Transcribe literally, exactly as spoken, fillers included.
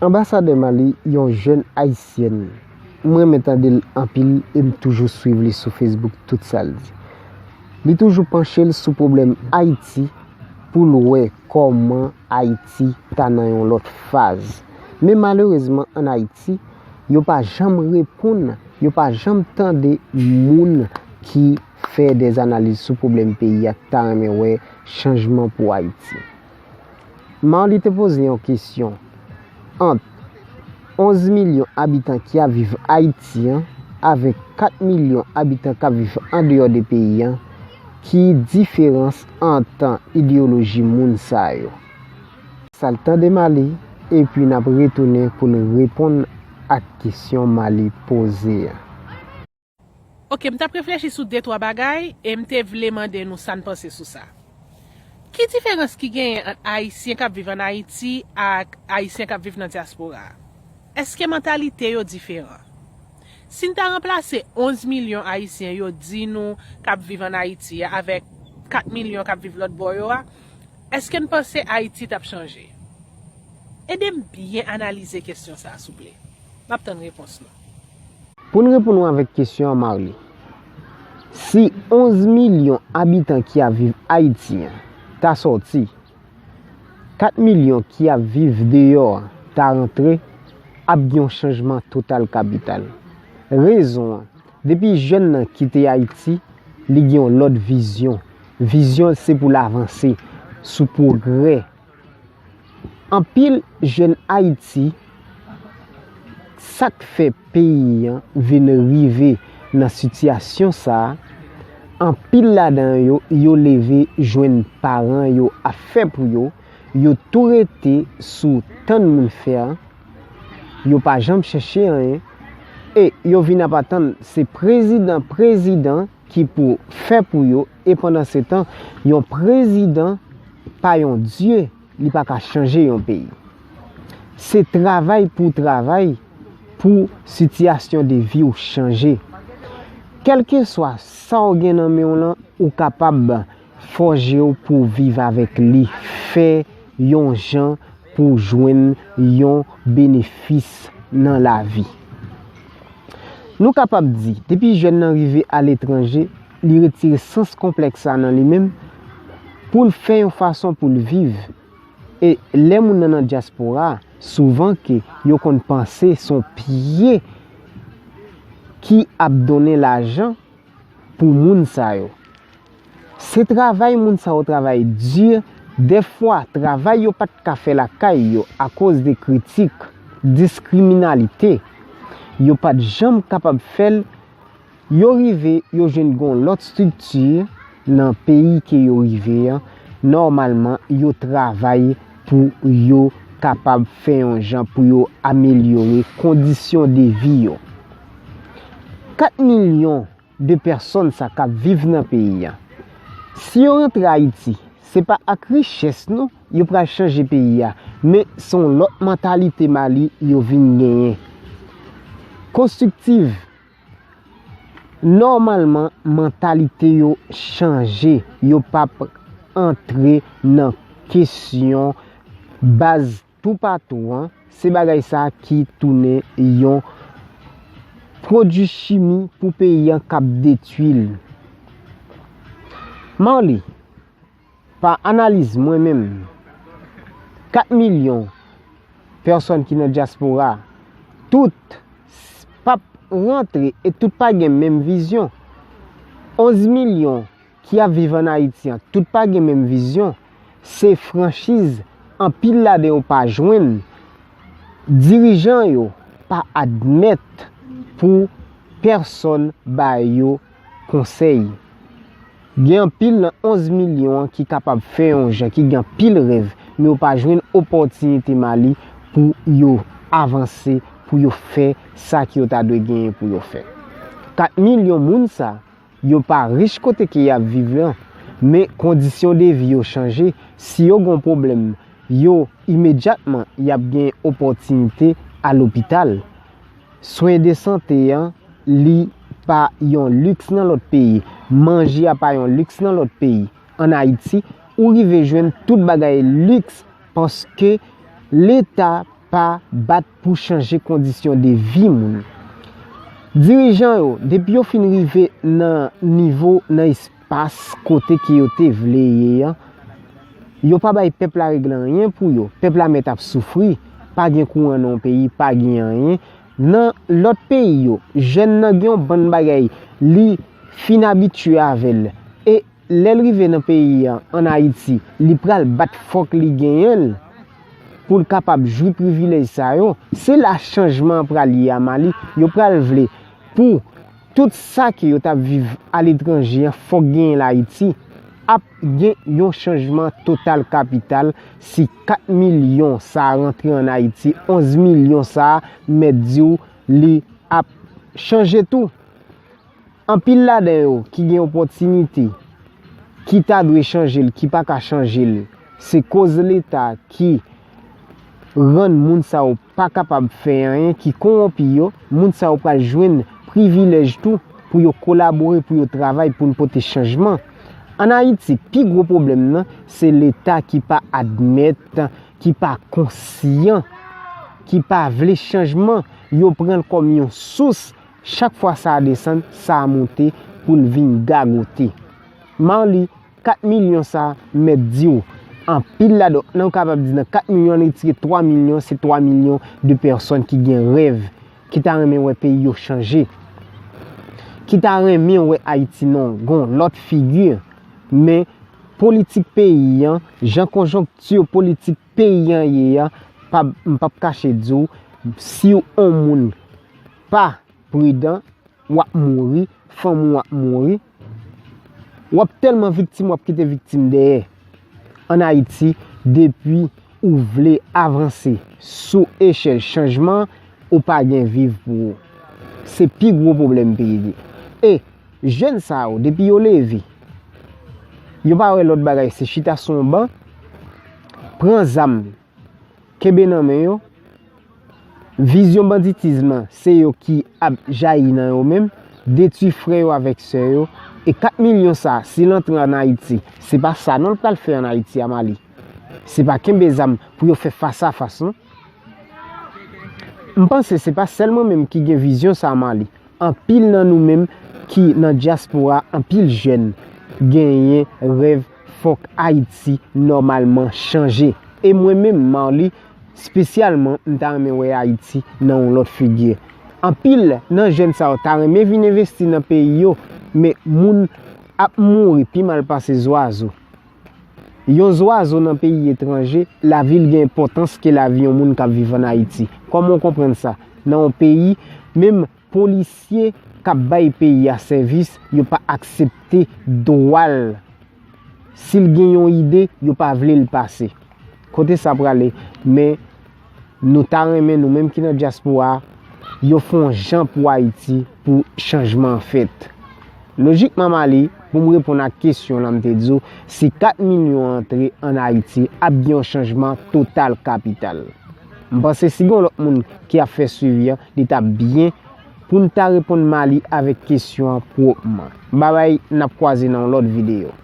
Anbasadè Mali, yon jèn ayisyèn. M renmen tande l anpil e m toujou swiv li sou Facebook, tout sa l di. Li toujou panche l sou pwoblèm Ayiti pou l wè kòman Ayiti ta nan yon lòt faz. Men malerezman, ann Ayiti, yo pa janm reponn, yo pa janm tande moun ki fè dè analiz sou pwoblèm peyi a, ki ta renmen wè chanjman pou Ayiti. Marly te poze yon kesyon ant onz milyon abitan ki ap viv Ayiti an avèk kat milyon abitan k ap viv andeyò de peyi an, ki diferans ant ideyoloji moun sa yo? Sa l tande Marly, epi n ap retounen pou n reponn ak kesyon Marly poze a. Ok, m t ap reflechi sou de twa bagay e m te vle mande nou sa n panse sou sa. Ki diferans ki genyen ant Ayisyen k ap viv ann Ayiti ak Ayisyen k ap viv nan dyaspora a? Èske mantalite yo diferan? Si n ta ranplase onz milyon Ayisyen yo di nou k ap viv ann Ayiti a avèk kat milyon k ap viv lòt bò yo a, èske n panse Ayiti t ap chanje? Ede m byen analize kesyon sa a, souple. M ap tann repons nou. Pou n reponn ou avèk kesyon an, Marly, si onz milyon abitan ki ap viv Ayiti an ta sòti, kat milyon ki ap viv deyò an ta rantre, ap gen yon chanjman total kapital. Rezon an, depi jèn nan kite Ayiti, li gen yon lòt vizyon. Vizyon l se pou l avanse sou pwogrè. Anpil jèn Ayiti, sa k fè peyi an vin rive nan sitiyasyon sa a, anpil ladan yo, yo leve jwenn paran yo ap fè pou yo, yo tou rete sou tann moun fè a, yo pa janm chèche anyen, e yo vin ap atann se prezidan, prezidan ki pou fè pou yo, e pandansetan, yon prezidan pa yon dye, li pa ka chanje yon peyi. Se travay pou w travay pou sitiyasyon de vi w chanje. Kèlkeswa sa w gen nan men w lan, ou kapab fòje w pou w viv avèk li, fè yon jan pou w jwenn yon benefis nan lavi. Nou kapab di, depi jèn nan rive aletranje, li retire sans konplèks sa nan li menm pou l fè yon fason pou l viv. E lè moun nan nan dyaspora, souvan ke yo konn panse se yon pye ki ap donnen lajan pou moun sa yo. Se travay moun sa yo travay di, dèfwa travay yo pa t ka fè lakay yo akoz de kritik, diskriminalite, yo pa t janm kapab fè l, yo rive, yo jwenn gen yon lòt estrikti nan peyi ke yo rive an, nòmalman yo travay pou yo kapab fè yon jan pou yo amelyore kondisyon de vi yo. Kat milyon de pèsòn sa k ap viv nan peyi a. Si yo rantre Ayiti, se pa ak richès non yo pral chanje peyi a, men se yon lòt mantalite Mali yo vin genyen. Konstriktiv, nòmalman mantalite yo chanje, yo p ap antre nan kesyon baz toupatou an, se bagay sa ki tounen yon pwodui chimi pou peyi an k ap detwi l. Marly, pa analiz mwen menm, kat milyon pèsòn ki nan dyaspora, tout p ap rantre e tout pa gen menm vizyon. Onz milyon ki ap viv ann Ayiti an, tout pa gen menm vizyon. Se franchiz, anpil ladan yo pa jwenn. Dirijan yo pa admèt pou pèsòn ba yo konsèy. Gen anpil nan onz milyon an ki kapab fè yon jan, ki gen anpil rèv, men yo pa jwenn opòtinite Mali pou yo avanse, pou yo fè sa ke yo ta dwe genyen pou yo fè. Kat milyon moun sa, yo pa rich kote ke y ap viv lan, men kondisyon de vi yo chanje. Si yo gen yon pwoblèm, yo imedyatman y ap gen opòtinite al lopital. Swen de sante an, li pa yon liks nan lòt peyi. Manje a pa yon liks nan lòt peyi. Ann Ayiti, ou rive jwenn tout bagay liks paske Leta pa bat pou chanje kondisyon de vi moun. Dirijan yo, depi yo fin rive nan nivo, nan espas kote ke yo te vle ye an, yo pa bay pèp la regle anyen pou yo. Pèp la mèt ap soufri, pa gen kouran nan yon peyi, pa gen anyen. Nan lòt peyi yo, jèn nan gen yon bann bagay li fin abitye avè l. E lè l rive nan peyi an, ann Ayiti, li pral bat fòk li genyen l pou l kapab jwi privilèj sa yo. Se la chanjman an pral ye a Mali. Yo pral vle pou tout sa ke yo t ap viv aletranje an, fòk genyen l Ayiti. Ap gen yon chanjman total kapital si kat milyon sa a rantre ann Ayiti, onz milyon sa a, mèt di w, li ap chanje tou. Anpil ladan yo ki gen opòtinite, ki ta dwe chanje l, ki pa ka chanje l, se koz Leta ki rann moun sa yo pa kapab fè anyen, ki kowonpi yo, moun sa yo pral jwenn privilèj tou pou yo kolabore, pou yo travay, pou n pote chanjman. Ann Ayiti, pi gwo pwoblèm nan, se Leta ki pa admèt, ki pa konsyan, ki pa vle chanjman. Yo pran l kòm yon sous. Chak fwa sa a desann, sa a monte pou l vin gagote. Marly, kat milyon sa a, mèt di w, anpil ladan, nan w kapab di nan kat milyon, an retire twa milyon, se twa milyon de pèsòn ki gen rèv, ki ta renmen wè peyi yo chanje, ki ta renmen wè Ayiti nan yon lòt figi. Men politik peyi an, jan konjonkti politik peyi an ye a, pa, m p ap kache di w, si w on moun pa pridan, w ap mouri, fanmi w ap mouri. W ap tèlman viktim, w ap kite viktim dèyè. Ann Ayiti, depi ou vle avanse sou echèl chanjman, ou pa gen viv pou ou. Se pi gwo pwoblèm peyi li. E jèn sa yo, depi yo leve, yo pa wè lòt bagay, se chita sou yon ban, pran zam, kenbe nan men yo. Vizyon banditis lan, se yo ki ap jayi nan yo menm, detwi frè yo avèk sè yo. E kat milyon sa, si l antre ann Ayiti, se pa sa non l pral fè ann Ayiti a Mali. Se pa kenbe zam pou yo fè fas a fas non. M panse se pa sèl mwen menm ki gen vizyon sa a Mali. Anpil nan nou menm ki nan dyaspora, anpil jèn genyen rèv fòk Ayiti nòmalman chanje. E mwen menm, Marly, espesyalman, m ta renmen wè Ayiti nan yon lòt figi. Anpil nan jèn sa yo ta renmen vin envesti nan peyi yo, men moun ap mouri pi mal pase zwazo. Yon zwazo nan peyi etranje, lavi l gen enpòtans ke lavi yon moun k ap viv ann Ayiti. Kòman w konprann sa? Nan yon peyi, menm polisye k ap bay peyi a sèvis, yo pa aksepte dwa l. Si l gen yon ide, yo pa vle l pase. Kote sa prale? Men nou ta renmen, nou menm ki nan dyaspora, yo fè yon jan pou Ayiti, pou chanjman an fèt. Lojikman, Marly, pou m reponn ak kesyon w lan, m te di w, si kat milyon antre ann Ayiti, ap gen yon chanjman total kapital. M panse si gen yon lòt moun ki ap fè swivi an, li t ap byen pou n ta reponn Marly avèk kesyon an pwòpman. Babay, n ap kwaze nan yon lòt videyo.